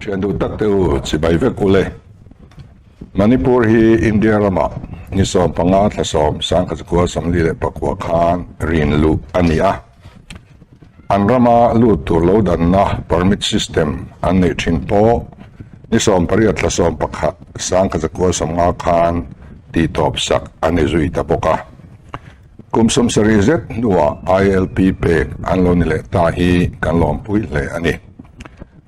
Thian duh tak te u chibai vek u le. Manipur hi India ramah ni 15 thla 10 sangkhat 44 khan rin luh a ni a. An rama lut tur lo danna permit system an neih thin pawh ni 18 thla 11 1950 khan tihtawp sak a ni zui ta bawk a. Kum 70 zet hnuah ILP pek an lo ni leh ta hi kan lawmpui hle a ni.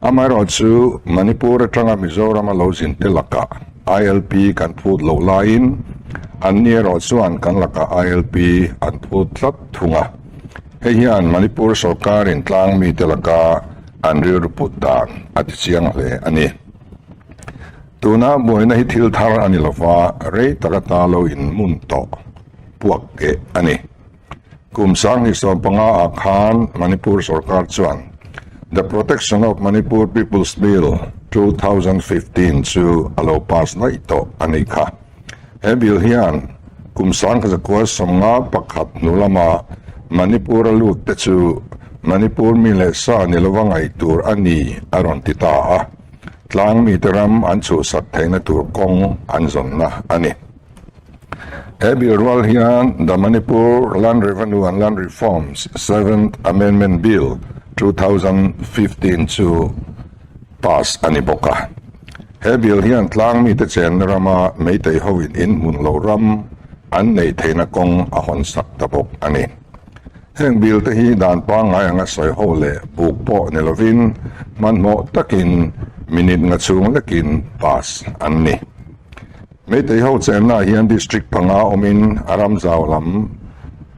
Amaherawhchu Manipur atanga Mizorama lo zin te lakah ILP kan phut loh laiin anni erawh chuan kan lakah ILP an phut tlat thung a. Hei hian Manipur sawrkarin tlang mite laka an rilru put dan a tichiang hle a ni. Tuna buaina hi thil thar a ni lova, rei tak ata lo inmun tawh puak keh a ni. Kum 2015 ah khan Manipur sawrkar chuan The Protection of Manipur People's Bill 2015 chu a lo pass daih tawh a nih kha. He bill hian kum 1951 hnu lama Manipur a lut te chu Manipur mi leh sa ni lova ngaih tur a ni a rawn ti ta a, tlang mite ram an chhuhsak theihna tur kawng an zawnna a ni. He bill rual hian The Manipur Land Revenue and Land Reforms Seventh Amendment Bill 2015 chu pass a ni bawk a. He bill hian tlang mite chenna rama Meitei hoin in hmun lo ram an neih theihna kawng a hawn sak ta bawk a ni. Heng bill te hi dan pangngai anga sawi ho leh buk pawh ni lovin hmanhmawh takin minute nga chhung lekin pass an ni. Meitei ho chenna hian district panga awmin a ram zau lam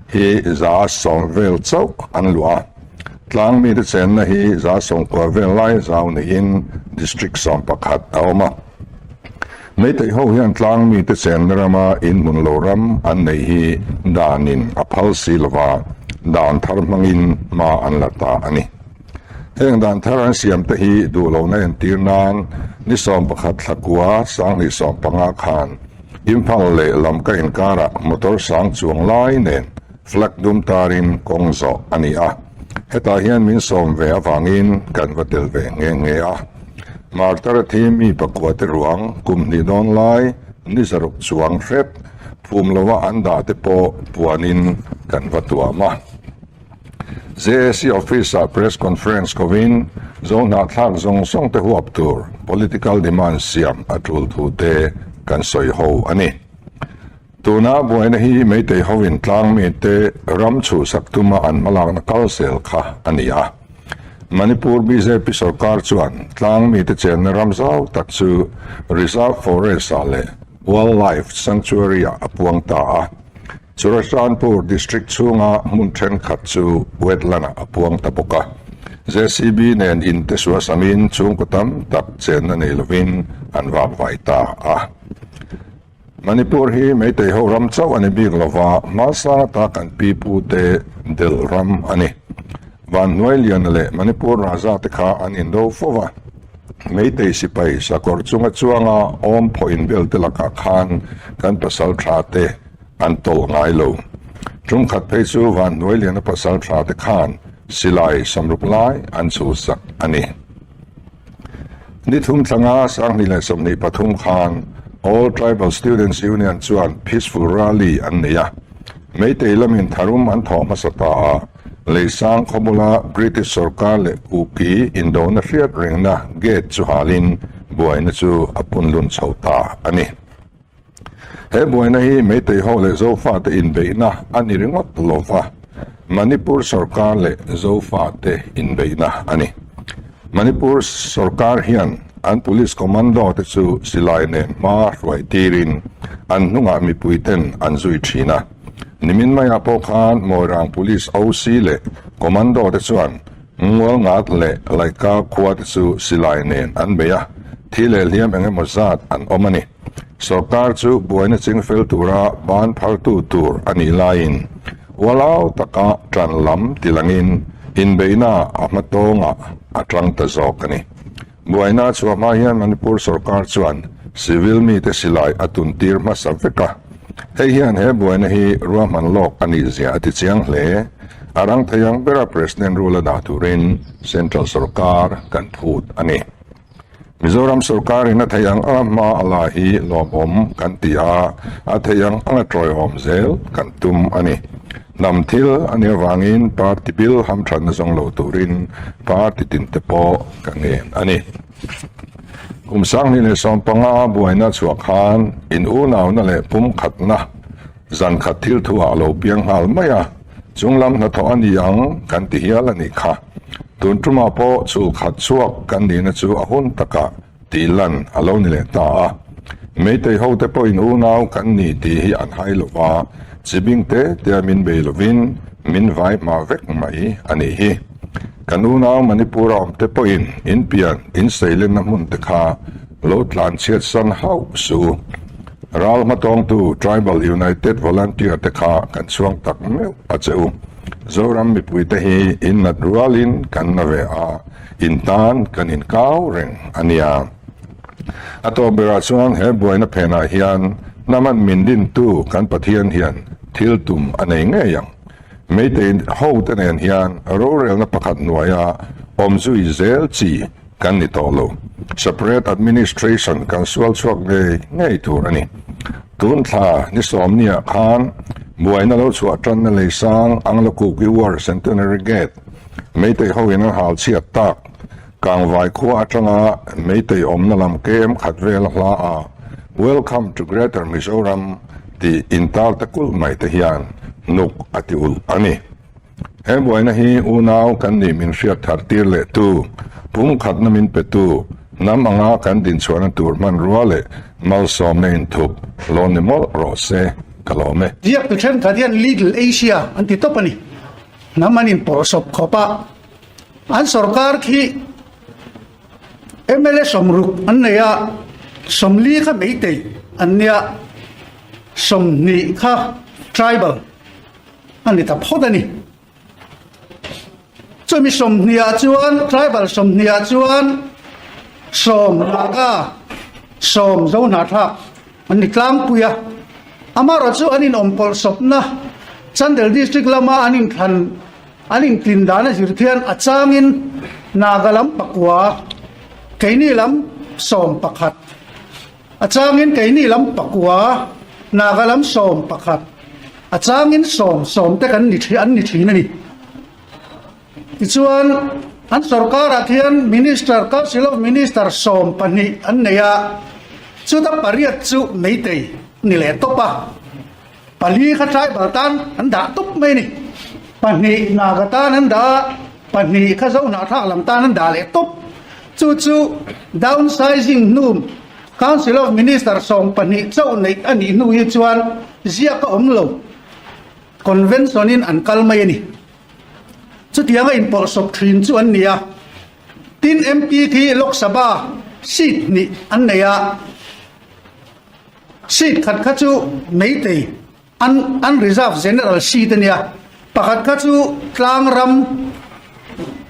hi 100 vel chauh an luah a. Tlang mite chenna hi 90 vel lai zau niin district 11 a awm a. Meitei ho hian tlang mite chenna rama inhmun lo ram an neih hi danin a phal si lova, dan thar hmangin hma an la ta a ni. Heng dan thar an siam te hi duh lohna entir nan ni 11 thla kua 2015 khan Imphal leh Lamka inkarah motor sang chuang lai nen flag dum tarin kawng zawh a ni a. Hetah hian min sawm ve avangin kan va tel ve nghe nghe a. Martar a thi mi pakua te ruang kum hnih dawn lai ni 6 chuang hrep phum lova an dah te pawh puanin kan va tuam a. JAC Office-ah Press Conference kovin Zohnahthlak zawng zawng te huap tur political demand siam a tul thu te kan sawi ho a ni. Tuna buaina hi Meitei hovin tlang mite ram chhuhsak tuma an hmalakna kal zel kha a ni a. Manipur bjp sorkar chuan tlang mite chenna ram zau tak chu Reserve Forest-ah leh Wildlife Sanctuary-ah a puang ta a. Churachandpur District chhunga hmun thenkhat chu wetland-ah a puang ta bawk a. JCB nen in te suasamin chhungkaw tam tak chenna nei lovin an vak vai ta a. Manipur hi Meitei ho ram chauh a ni bik lova, hmasang ata kan pi pu te delh ram a ni. Vanhnuai Liana leh Manipur Raja te kha an indo fo va. Meitei sipai sakawr chunga chuanga awm phawh inbel te lakah khan kan pasal tha te an tawlh ngai lo. Ṭumkhat phei chu Vanhnuai Liana pasal tha te khan silai 60 lai an chhuhsak a ni. Ni thum thlanga 2023 khan All Tribal Students Union chuan Peaceful Rally an nei a. Meitei lamin tharum an thawh hmasa ta a, Leisang khawbula British sorkar leh Kuki indona hriat rengna gate chu halin buaina chu a punlun chho ta a ni. He buaina hi Meitei ho leh Zofate inbeihna a ni ringawt lova, Manipur sorkar leh Zofate inbeihna a ni. Manipur sorkar hian an police commando te chu silai nen hma hruai tirin an hnungah mipui ten an zui thin a. Nimin maiah pawh khan Moirang Police OC leh commando te chuan Ngual ngat leh Laika khua te chu silai nen an bei a, thi leh hliam eng emaw zat an awm a ni. Sorkar chu buaina ching fel tura ban phartu tur a nih laiin ualau taka ṭan lam tilangin inbeihna a hma tawngah a ṭang ta zawk a ni. Buaina chhuah hma hian Manipur sorkar chuan civil mite silai a tuntir hmasa vek a. Hei hian he buaina hi ruahman lawk a nih zia a ti chiang hle. A rang thei ang bera President rule a dah turin Central sorkar kan phut a ni. Mizoram sorkarin a theih ang anga hma a la hi lawmawm kan ti a, a theih ang anga tawiawm zel kan tum a ni. Hnam thil a nih avangin party bil hamthatna zawng lo turin party tinte pawh ka ngen a ni. Kum 2015 buaina chhuah khan in unauna leh pumkhatna Zan khat thil thu ah lo piang nghal mai a, chung lam hnathawh a ni ang kan ti hial a nih kha. Tun tumah pawh chul khat chhuak kan nihna chu a hun takah tih lan a lo ni leh ta a. Meitei ho te pawhin unau kan ni tih hi an hai lo va, chi bing te tea min bei lovin min vai hma vek mai a nih hi. Kan unau Manipur a awm te pawhin in pian in seilenna hmun te kha lo tlan chhiat san hauh suh u. Ral hmatawngtu Tribal United Volunteer te kha kan chhuang tak meuh a che u. Zoram mipuite hi in nat rualin kan na ve a, in tan kan inkau reng a nia. A tawp berah chuan he buaina phenah hian hnaman min dintu kan Pathian hian thil tum a nei ngei ang. Meitei hote nen hian rorelna pakhat hnuaia awm zui zel chi kan ni tawh lo. Separate administration kan sual chhuak ngei ngei tur a ni. Tun thla ni sawmniah khan buaina lo chhuah tanna leisang Anglo-Kuki War Centenary Gate Meitei hoin an hal chhiat tak Kangvai khua atanga Meitei awmna lam kem khat vel a hla a Welcome to Greater Mizoram tih intar ta kulh mai te hian hnuk a ti ulh a ni. He buaina hi unau kan nih min hriat thar tir leh tu, pumkhatna min pe tu, hnam anga kan dinchhuahna tur hmanrua leh malsawmna inthup lawn ni mawlh rawh se, ka lawm e. Ziaktu thenkhat hian Little Asia an ti tawp a ni. Hnam an inpawlhsawp khawp a, an sorkar khi mla 60 an nei a, 40 kha Meitei an nia, 20 kha tribal. A ni ta phawt a ni. Chumi 20 ah chuan tribal 20 ah chuan 10 Naga, 10 Zohnahthlak an ni tlangpui a. Amaherawh chu an inawm pawlh sawpna Chandel District lama an inthlan an intlin dan a zir thian a changin Naga lam pakua, keini lam 11. A changin keini lam pakua, Naga lam 11, a changin sawm sawm te kan ni an ni thin a ni. Tichuan, an sorkarah khian Minister, Council of Minister 12 an nei a, chuta pariat chu Meitei ni leh tawp a, pali kha tribal tan an dah tawp mai a ni. Pahnih Naga tan an dah a, pahnih kha Zohnahthlak lam tan an dah leh tawp. Chu chu downsizing hnu Council of Minister 12 chauh neih a nih hnu hi chuan ziak a awm lo. Convention in an kal mai a ni. Chutianga inpawlhsawp thin chu an ni a. Tin MP khi Lok Sabha seat hnih an nei a. Seat khat kha chu Meitei An unreserved general seat a nia, pakhat kha chu tlang ram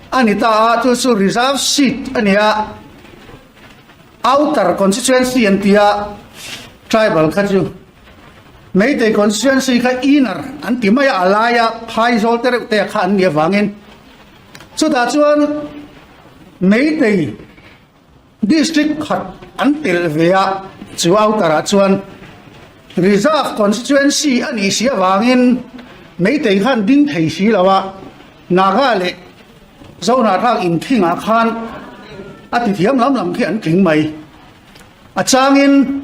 a ni ta a, chu chu reserved seat a ni a, outer constituency an ti a, tribal kha chu Meitei constituency kha inner an ti mai a, a laia phaizawl te reuh te kha an nih avangin chutah chuan Meitei District khat an telh ve a, chu outer ah chuan Reserve Constituency a nih si avangin Meitei khan ding thei si lo a, Naga leh Zohnahthlak inthingah khan a ti thiam lam lam khi an tling mai. A changin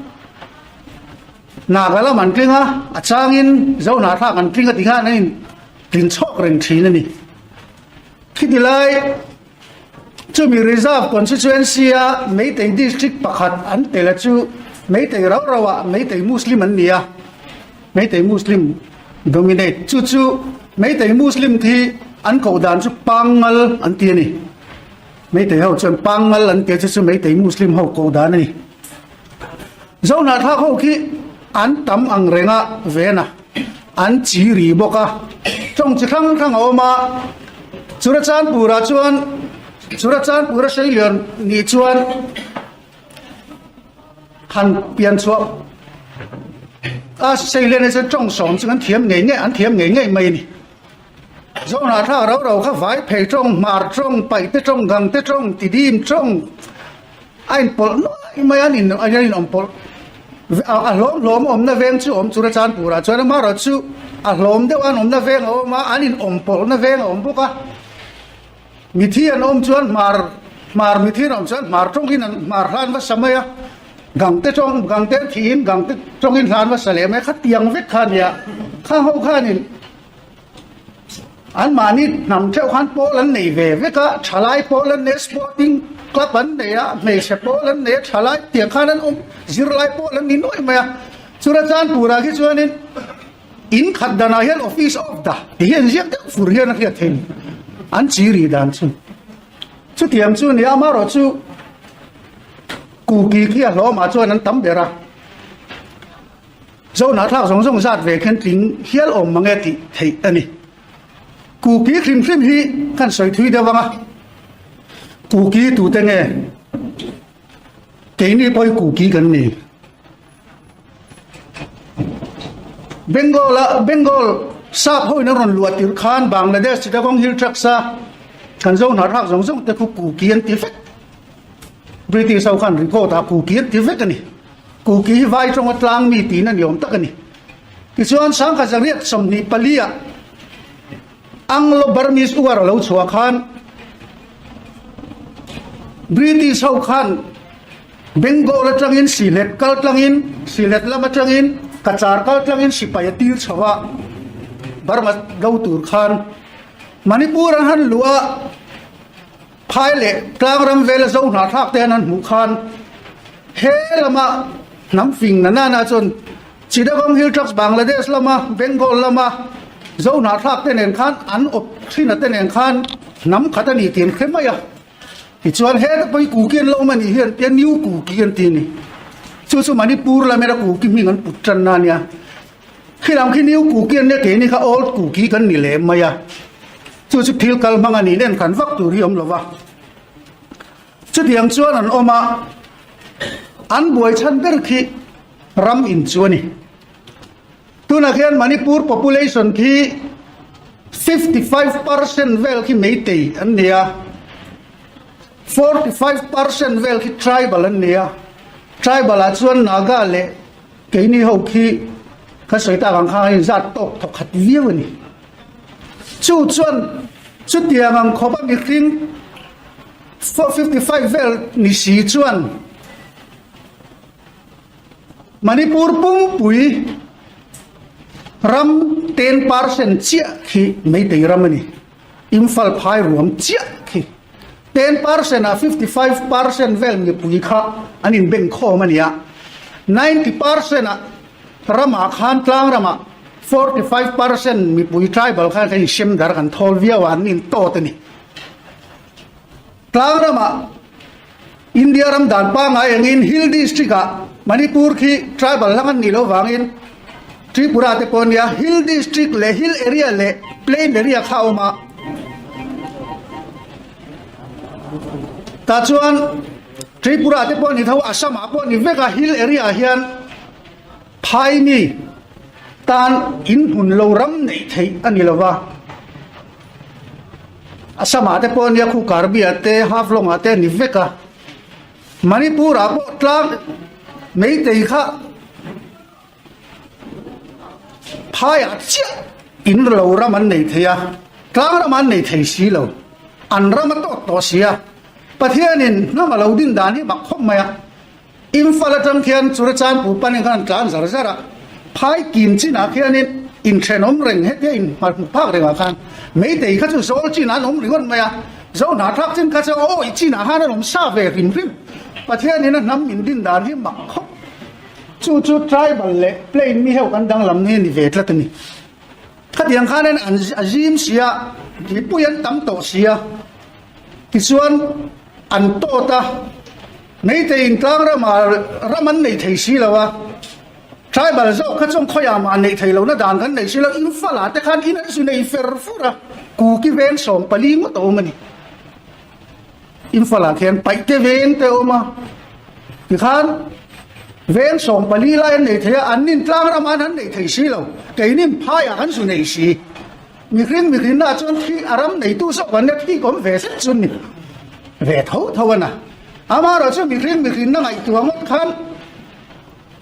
Naga lam an tling a, a changin Zohnahthlak an tling a ti khan an intlin chhawk reng thin a ni. Khiti lai. Chumi Reserve Constituency a Meitei District pakhat an tel a chu Meitei rau rau ah Meitei Muslim an ni a, Meitei Muslim dominate. Chu chu Meitei Muslim khi an koh dan chu Pangngal an ti a ni. Meitei ho chuan Pangngal an ti a, chu chu Meitei Muslim ho koh dan a ni. Zohnahthlak ho khi an tam ang reng a ven a, an chi ri bawk a, tawng chi hrang hrang a awm a, Churachandpur-ah chuan Churachandpur-a Hreilian nih chuan han pian chhuah a Hreilian hi chuan tawng sawm chu an thiam ngei ngei an thiam ngei ngei mai a ni. Zohnahthlak rau rau kha vai phei tawng, hmar tawng, paihte tawng, gangte tawng, tidim tawng. A inpawlh nuai mai a, an in an inawm pawlh a hlawm hlawm awmna veng chu awm Churachandpur ah chuan amaherawhchu a hlawm deuh an awmna veng a awm a, an inawm pawlhna veng a awm bawk a. Mithi an awm chuan hmar hmar mithi an awm chuan hmar tawngin an hmar hlan va sa mai a, gangte tawng gangte an thihin gangte tawngin hlan va sa leh mai a, khatiang vek kha a nia. Khang ho khanin anmahni hnam theuh khan pawl an nei ve vek a, thalai pawl an nei a, sporting club an nei a, hmeichhe pawl an nei a, thalai tiang khan an awm zirlai pawl an ni nuaih mai a. Churachandpurah khi chuanin. In khat danah hian office of the ti hian ziak deuh fur hian a hriat theih an chi ri dan chu. Chutiang chu nia amaherawh chu Kuki khi a hlawmah chuan an tam ber a. Zohnah thlak zawng zawng zat ve khen tling hial awm mang e tih theih a ni. Kuki hrim hrim hi kan sawi thui deuh ang a. Kuki tute nge? Keini pawh hi Kuki kan ni. Bengal a Bengal sap ho in an rawn luah tirh khan Bangladesh Chittagong Hill Tracts a kan zo hnar hak zawng zawng te khu Kuki an ti vek. British ho khan record ah Kuki an ti vek a ni. Kuki hi vai tawnga tlang mi tiin a ni awm tak a ni. Tichuan Sangkhat Zariat 24 ah Anglo-Burmese War a lo chhuah khan British ho khan Bengal atangin Sylhet kal tlangin, Sylhet lam atangin Cachar kal tlangin sipai a tir chho a, Burma do tur khan Manipur an han luh a, phai leh tlang ram vela zo hna thlak te an han hmuh khan he lama hnam fing na nana chuan Chittagong Hill Tracts Bangladesh lama Bengal lama zo hna thlak te nen khan an awp thin a te nen khan hnam khat a ni tih an hre mai a. Tichuan heta pawh hi Kuki an lo awm a nih hian tia New Kuki an ti a ni. Chu chu Manipur lam hian a Kuki hming an put tan na a nia. Khi lam khi New Kuki an nia keini kha Old Kuki kan ni leh mai a. Chu chu thil kal hmang a nih nen kan vak tur hi awm lo va. Chutiang chuan an awm a, an buai chhan ber khi ram in chu a ni. Tunah khian Manipur population khi 55% vel khi Meitei an ni a, 45% vel khi tribal an ni a, tribal ah chuan Naga leh keini ho khi ka sawi tak ang khan a inzat tawk thawk khat viau a ni. Chu chuan chutiang ang khawpa mihring 55 vel ni si chuan Manipur pumpui ram 10% chiah khi Meitei ram a ni. Imphal phai ruam chiah khi 10% ah 55% vel mipui kha an inbeng khawm a ni a. 90% ah ramah khan tlang ramah 45% mipui tribal khan kan insem dar kan thawl viau a, an intawt a ni. Tlang ramah India ram dan pangngai angin Hill District ah Manipur khi tribal hlang an nih loh vangin Tripura te pawh ania Hill District leh Hill Area leh Plain Area kha a awm a. Tah chuan Tripura te pawh a ni tho Assam ah pawh a ni vek a Hill Area ah hian phai mi tan inhmun lo ram neih theih a ni lo va. A samah te pawh nia khu Karbi-ah te Haflong-ah te a ni vek a. Manipur-ah pawh tlang Meitei kha phaiah chiah in lo ram an nei thei a, tlang ram an nei thei si lo. An ram a tawt tawh si a. Pathianin hnam a lo din dan hi mak khawp mai a. Imphal atang khian Churachandpur panin khan an tlan zar zar a, phai kim chinah khianin inthenawm reng hetia inhmu phak rengah khan Meitei kha chu zawl chinah an awm ringawt mai a, zo hnahthlak chin kha chu awi chinah khan an awm sa ve hrim hrim. Pathianin a hnam min din dan hi mak khawp. Chu chu tribal leh plain mi ho kan danglam hi a ni ve tlat a ni. Khatiang khanin an a zim si a, mipui an tam tawh si a, tichuan an tawt a, Meiteiin tlang ramah ram an nei thei si lo a, tribal zawk kha chuan khawiah mah neih thei lohna dan kan nei si lo, Imphal-ah te khan in an zu nei fer fur a, Kuki veng 14 ngawt a awm a ni. Imphal-ah khian Paihte veng te a awm a, tikhan veng 14 lai an nei thei a, an nin tlang ramah an han nei thei si lo, keinin phaiah kan zu nei si. Mihring mihrinna chuan thi a ram neitu zawk an nia, thi ka awm ve zet chu ni ve tho tho a na. Amaherawhchu mihring mihrinna ngaihtuah ngawt khan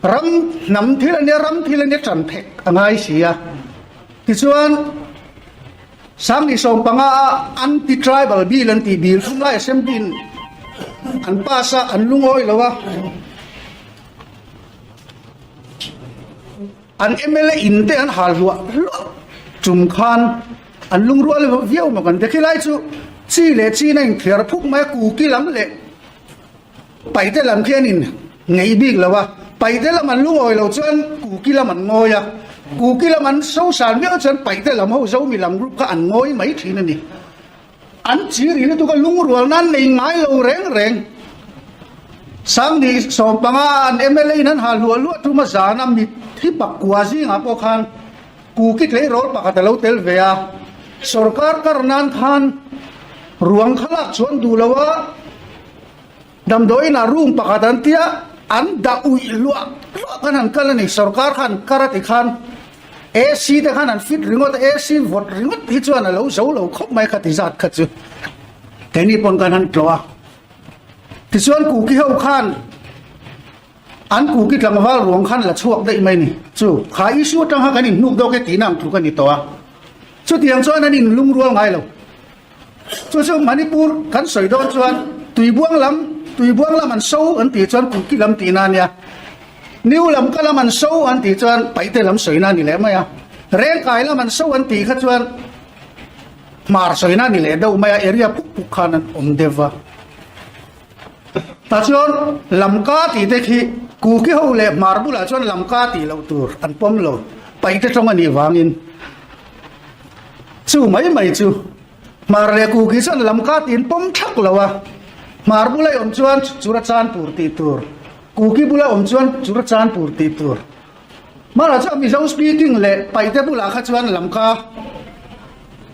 ram hnam thil a nia, ram thil a nia ṭan phek a ngai si a. Tichuan, Sangni 15 a Anti-Tribal Bill an tih bill thunglai Assembly in an pass a, an lungawi lo a. An mla in te an hal hluah hluah tum khan an lungrual viau maw kan ti. Khilai chu chi leh chin a inthiar phuk mai a, kuki lam leh paite lam khi an in ngeih bik lo a. Paite lam an lungawi lo chuan kuki lam an ngawi a, kuki lam an sosan viau chuan paite lam ho Zomi lam group kha an ngawi mai thin a ni. An chi ri lutuk a lungrual nan nei ngai lo reng reng. Sangni 15 an mla in an ha hluah hluah tum a zan a mit hi pakua zingah pawh khan Kuki tleirawl pakhat a lo tel ve a, sorkar kar nan khan ruang kha lak chuan duh lo a, damdawiin ah room pakhat an tia an dah uih hluah hluah khan an kal a ni. Sorkar khan kar a ti khan AC te khan an fit ringawt a, AC vawt ringawt hi chuan a lo zo lo khawp mai kha ti zat kha chu keini pawn khan han tlawh a. Tichuan Kuki ho khan an Kuki tlangval ruang khan la chhuak daih mai ni. Chu kha issue atang kha kan inhnuk dawk e tihna ang tluk a ni tawh a. Chutiang chuan an inlungrual ngai lo. Chu chu Manipur kan sawi dawn chuan Tuibuang lam, Tuibuang lam an so an tih chuan Kuki lam tihna a nia. New Lamka lam an so an tih chuan Paite lam sawina a ni leh mai a. Rengkai lam an so an tih kha chuan Hmar sawina a ni leh deuh mai a, area puk puk khan an awm deuh va. Tah chuan Lamka tih te khi Kuki ho leh Hmar bulah chuan Lamka tih loh tur an pawm lo, Paite tawng a nih vangin. Chu mai mai chu Hmar leh Kuki chuan Lamka tiin pawm thak lo a, Hmar bula i awm chuan Churachandpur tih tur, Kuki bula awm chuan Churachandpur tih tur. Hmarah chuan Mizo speaking leh Paite bulah kha chuan Lamka,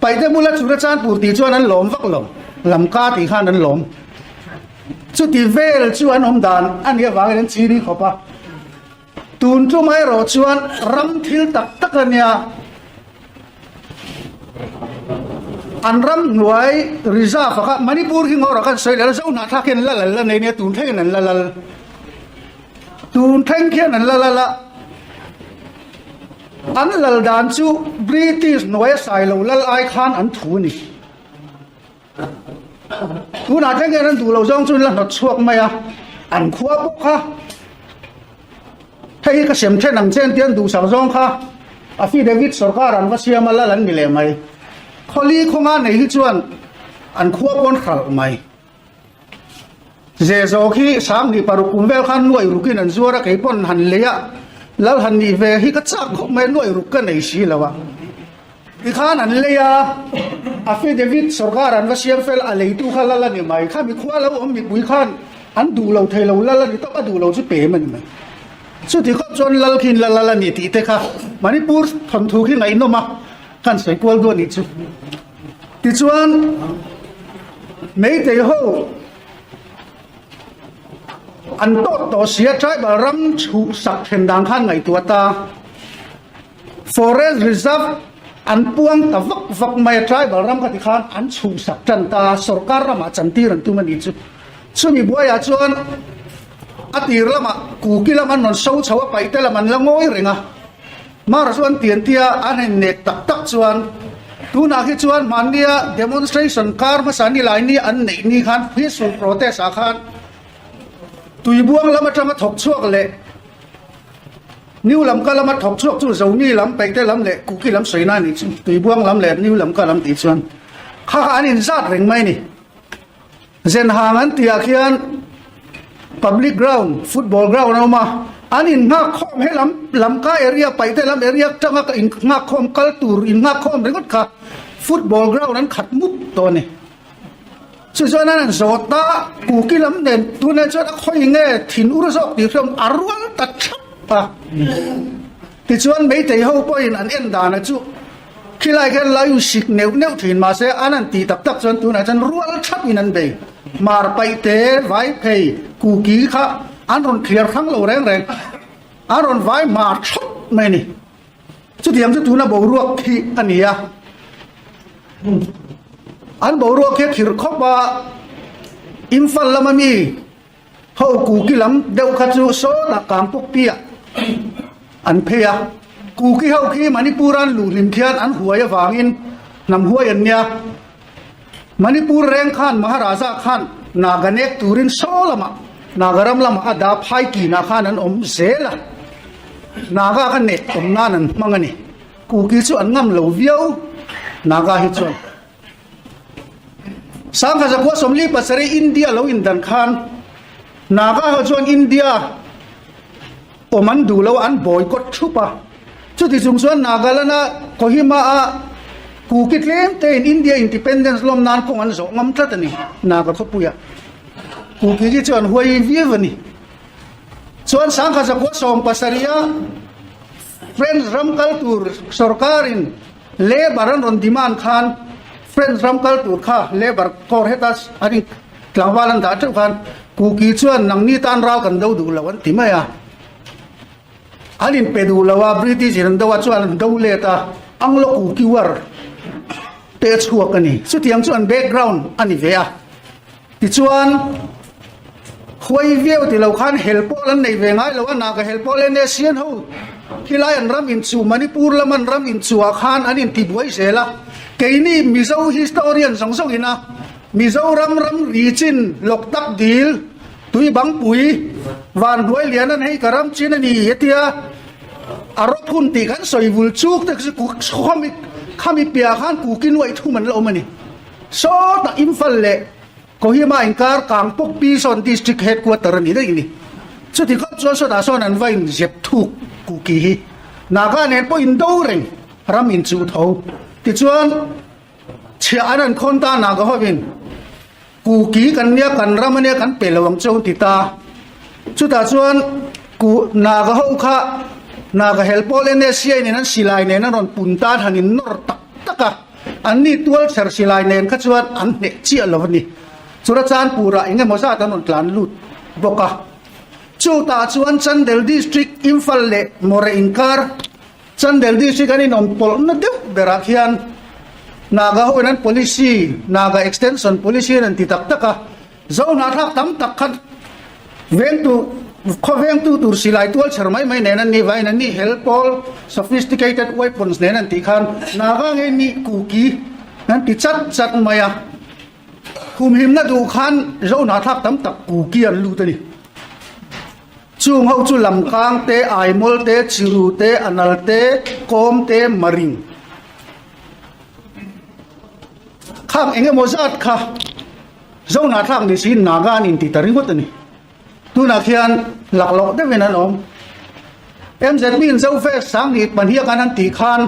Paite bula Churachandpur tih chuan an lawm vak lo, Lamka tih khan an lawm. Chuti vel chu an awm dan a nih avangin an chiri khawp a. Tun tum erawh chuan ram thil tak tak a nia. An ram hnuai reserve ah kha Manipur hi ngawrah khan sawi leh a, Zo hnahthlak hian lal an la nei nia, tun thlengin an la lal. Tun thleng khian an la lal a. An lal dan chu British hnuaia sailo lal ai khan an thu a ni. Tunah thleng hian an duh loh zawng chu an la hnawt chhuak mai a, an khua bawk kha hei hi ka sem then ang che an ti an duhsak zawng kha affidavit sorkar an va siam a lal an ni leh mai. Khawli khawnga nei hi chuan an khua pawn hralh mai. Zehzawk hi 26 kum vel khan nuaih rukin an zuar a, kei pawn han lei a, lal han nih ve hi ka chak khawp mai, nuaih ruk ka nei si lo a. Tikhan an lei a, affidavit sorkar an va siam fel a leitu kha lal a ni mai, khami khua lo awm mipui khan an duh lo thei lo, lal a ni tawp, a duh lo chu pem a ni mai. Chuti khawp chuan lal khi lal lal a ni tih te kha Manipur thawnthu khi ngaihnawm a, kan sawi kual duh a nih chu. Tichuan Meitei ho an tawt tawh sia tribal ram chhuhsak then dan khan ngaihtuah ta. Forest Reserve an puang ta vak vak mai a, tribal ram kha tikhan an chhuhsak tan ta a, sorkar ramah chantir an tum a nih chu. Chumi buaiah chuan a tir lamah Kuki lam an rawn so chho a, Paihte lam an la ngawi reng a. Mara chu an tian tia an innek tak tak chuan tunah hi chuan hmannia demonstration kar hmasa ni lai ni an neih ni khan peaceful protest ah khan Tuibuang lam atanga thawk chhuak leh New Lamka lama thawk chhuak chu Zomi lam, Paihte lam leh Kuki lam sawina a nih chu Tuibuang lam leh New Lamka lam tih chuan kha kha an inzat reng mai a ni. Zenhang an tihah khian public ground, football ground a awm a, an innghak khawm he lam Lamka area, Paihte lam area atanga ka innghak khawm kal tur innghak khawm ringawt kha football ground an khat mup tawh a ni. Chu chuan an han zawt a, Kuki lam nen tunah chuan a khawi nge thin ur zawk tih hriawm a rual ta thap a. Tichuan Meitei ho pawhin an en dana chu Khilai khian lai u sik neuh neuh thin mahse an han tih tak tak chuan tunah chuan rual thap in an bei. Hmar paih te, vai phei, kuki kha an rawn thliar hrang lo reng reng. An rawn vai hmar thawt mai a ni. Chutiang chu tuna boruak khi a ni a. An boruak hi a khirh khawp a, Imphal lama mi. Ho Kuki lam deuh kha chu sawtah Kangpokpi ah an phei a. Kuki ho khi Manipur an luh hlim khian an huai avangin hnam huai an nia. Manipur reng khan Maharaja khan Naga nek turin saw lamah Naga ram lamah a dah phai kinah khan an awm zel a. Naga kha nek awm nan an hmang a ni. Kuki chu an ngam lo viau Naga hi chuan. 1947 India lo indan khan Naga ho chuan India awm an duh lo a, an boycott thup a. Chuti chung chuan Nagaland-a Kohima-a Kuki tlem tein India independence lawm nan kawng an zawh ngam tlat a ni, Naga khawpuia Kuki hi chu an huai viau a ni. Chuan 1917-a French ram kal tur sorkarin Labour an rawn demand khan French ram kal tur kha Labour corps heta an in tlangval an dah teuh khan Kuki chuan nangni tan ral kan do duh lo an ti mai a. An in pe duh lo a, British in an do a chuan an do let a, Anglo Kuki war te a chhuak a ni. Chutiang chu an background a ni ve a. Tichuan, huai viau ti lo khan hel pawl an nei ve ngai lo a, Naga hel pawl NSCN ho khilai an ram inchuh Manipur lam an ram inchuhah khan an intibuai zel a, keini Mizo historian zawng zawng ina Mizoram ram ri chin Loktak dil tui bangpui van hnuai lian an hei ka ram chin a ni hetia a rawp hun tih kan sawi vul chuk te chu khami khami piah khan kuki nuaih thum an la awm a ni. Sawtah Imphal leh Kohima inkar Kangpokpi sawn District Headquarter a ni daih ni. Chuti khawp chuan sawtah sawn an va inzep thuk Kuki hi. Naga nen pawh indo reng ram inchuh tho. Tichuan chhiah an an khawn ta Naga hovin Kuki kan nia kan ram a nia kan pe lo ang cheu ti ta. Chutah chuan Ku Naga ho kha Naga hel pawl NSCI nen an silai nen an rawn pun tan han innawr tak tak a. An ni tual chher silai nen kha chuan an hneh chiah lo a ni. Churachandpur-ah eng emaw zat an rawn tlan lut bawk a. Chutah chuan Chandel District, Imphal leh Moreh inkar, Chandel District an inawm pawlhna deuh berah khian Naga hoin an policy, Naga Extension Policy an ti tak tak a. Zohnahthlak tam tak kha vengtu, khaw vengtu tur silai tual chher mai mai nen an ni vain an ni hel pawl sophisticated weapons nen an tih khan Naga nge ni Kuki an ti chat chat mai a. Humhimna duh khan Zohnahthlak tam tak Kuki an lut a ni. Chung ho chu Lamkang te, Aimawl te, Chiru te, Anal te, Kawm te, Maring. Khang eng emaw zat kha Zohnahthlak ni siin Naga an inti ta ringawt a ni. Tunah khian laklawh deuhin an awm. MZP in Zofest Sanghnih pahniak an han tih khan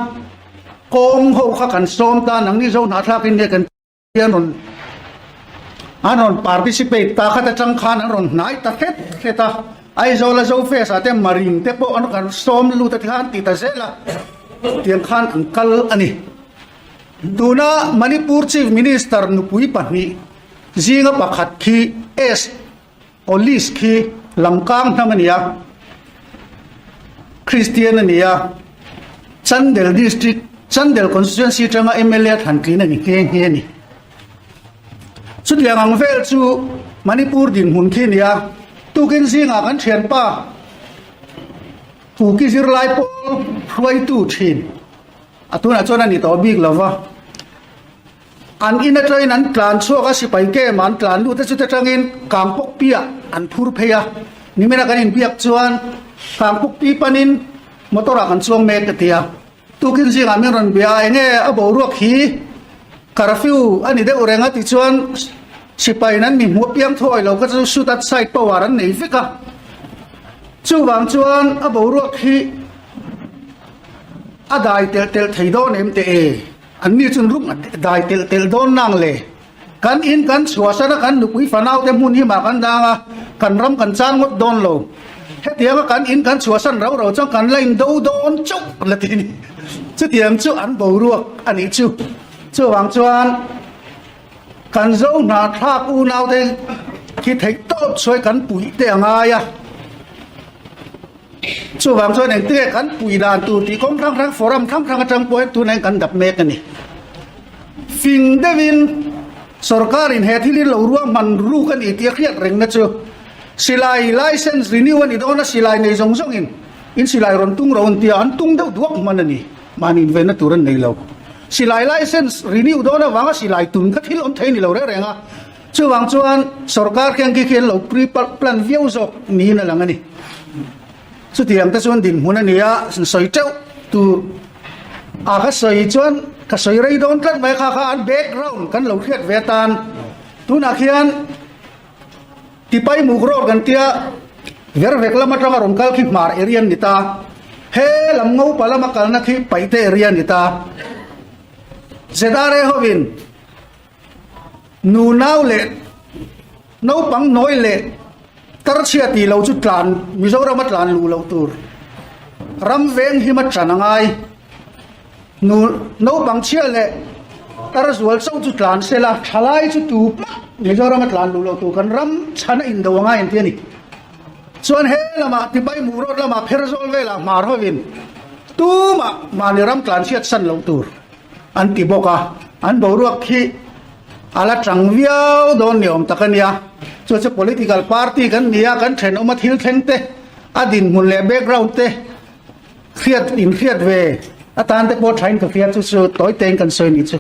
kawng ho kha kan sawm ta nangni Zohnahthlak in nge kan an rawn an rawn participate ta khat atang khan an rawn hnai ta hret hret a. Aizawl a Zofest ah te Marine te pawh an kan sawm lut a ti khan an ti ta zel a tiang khan an kal a ni. Tuna Manipur Chief Minister nupui pahnih zinga pakhat khi S. Olis khi Lamkang hnam a ni a, Kristian a ni a, Chandel District, Chandel Constituency atanga mla thlan tlin a ni nghe nghe a ni. Chutiang ang vel chu Manipur dinhmun khi a ni a, tukin zingah kan thianpa Kuki zirlai pawl hruaitu thin. A tunah chuan a ni tawh bik lo va, an in atangin an tlan chhuak a, sipai camp ah an tlan lut a, chuta tangin Kangpokpi ah an phur phei a, nimina kan inbiak chuan Kangpokpi panin motor ah kan chuang mek ka ti a, tukin zingah min rawn bia a, enge a boruak hi curfew a ni deuh reng a tichuan sipai in an mi hmuh apiang thuai lo kha chu shoot at sight power an nei vek a, chuvang chuan a boruak hi. A dai telh telh thei dawn em teh e? An ni chuan rum a dai telh telh dawn nang le. Kan in kan chhuahsan a, kan nupui fanau te hmun himah kan dang a, kan ram kan chan ngawt dawn lo. Hetiang a kan in kan chhuahsan rau rau chuan kan la in do dawn chauh la ti ni. Chutiang chu an boruak a nih chu. Chuvang chuan kan zo hnahthlak unau te khi theih tawp chhuai kan puih te a ngai a. Chuvang chuan engtinge kan pui dan tur tih kawng hrang hrang forum hrang hrang atang pawh hian tunah hian kan dap mek a ni. Fing deuhin sorkarin he thil hi lo ruahman ruk a ni tih a hriat rengna chu. Silai license renew a ni dawn a, silai nei zawng zawngin in silai rawn tung ro an tia, an tung deuh duak hman a ni. Mahni invenna tur an nei lo. Silai license renew dawn avanga silai tun kha thil awm thei a ni lo reng reng a. Chuvang chuan sorkar khian khi khi an lo pre plan viau zawk niin a lang a ni. Chutiang te chuan dinhmun a ni a, sawi teuh tur a ka sawi chuan ka sawi rei dawn tlat mai kha kha an background kan lo hriat ve atan tunah khian Tipai muk road kan tia Vervek lam atanga rawn kal khi hmar area an ni ta, he lam ngopa lama kalna khi Paihte area a ni ta. ZRA hovin Nu nau leh naupang nawi leh tarchhia tih lo chu tlan Mizoram a tlan luh loh tur ram veng him a ṭan a ngai. Nu naupang chhia leh tar zual chauh chu tlan se la, thalai chu tu pah Mizoram a tlan luh loh tur kan ram chhan a indo a ngai an ti a ni. Chuan he lamah Tipai Muk Road lamah Pherzawl velah hmar hovin tumah mahni ram tlan chhiat san loh tur an ti bawk a, an boruak khi a la tang viau dawn ni awm tak a nia. Chu chu political party kan ni a, kan thenawma thil thleng te, a dinhmun leh background te hriat inhriat ve atan te pawh thain ka hria chu chu tawi tein kan sawi ni chu.